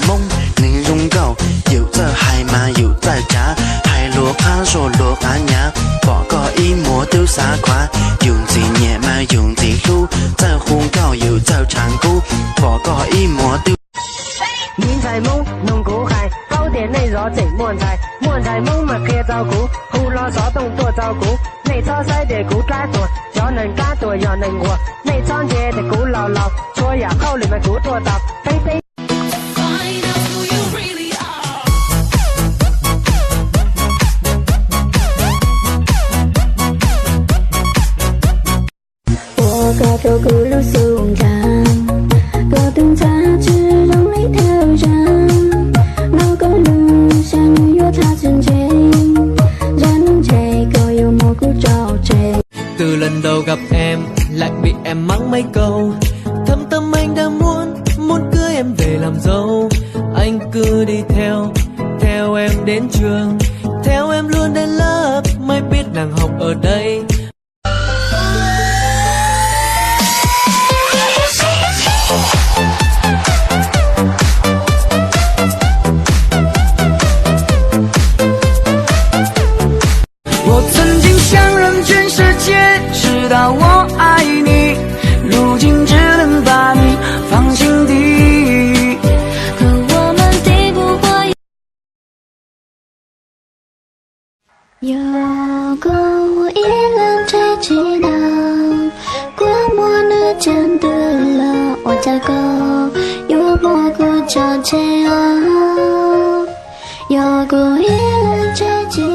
Hmoob nws zoo nkauj, yus txawj hais mas yus txawj tsav, hais luag qab zog luag qab nyav, pom koj ib muag twb xav khuav, yus ntxim nyiam mas yus ntxim hlub, txawj hu nkauj yus txawj tshav kub, pom koj ib muag twb. Miv ntxhais Hmoob, noog kuv hais, paub tias nej zov tseem muaj ntxhais, muaj ntxhais Hmoob mas qhia rau kuv, hu hlo xov tooj tuaj rau kuv, nej txhob saib tias kuv dab tuag, cov neeg dab tuag yog neeg nquag, nej txhob ntsia tias kuv laus laus, txhua yam hauj lwm mas kuv tuaj tau, peb peb. Ua koj rau kuv lub xub ntiag, koj tus ntxhais tsis zoo li thawj zaug, hnov koj lus xyov nws yuav tham tsis ntse, zaj lub ntshe koj yuav muab kuv tso tseg. Từ lần đầu gặp em lại bị em mắng mấy câu. Thâm tâm anh đã muốn, muốn cưới em về làm dâu. Anh cứ đi theo, theo em đến trường, theo em luôn đến lớp, mới biết đang học ở đây. 我曾经想让全世界知道我爱你，如今只能把你放心底。 Yog koj ua ib leeg tsev tsis tau, kuv muaj nws tsev twg los ua cas koj yuav muab kuv tso tseg os. Yog kuv ib leeg tsev tsis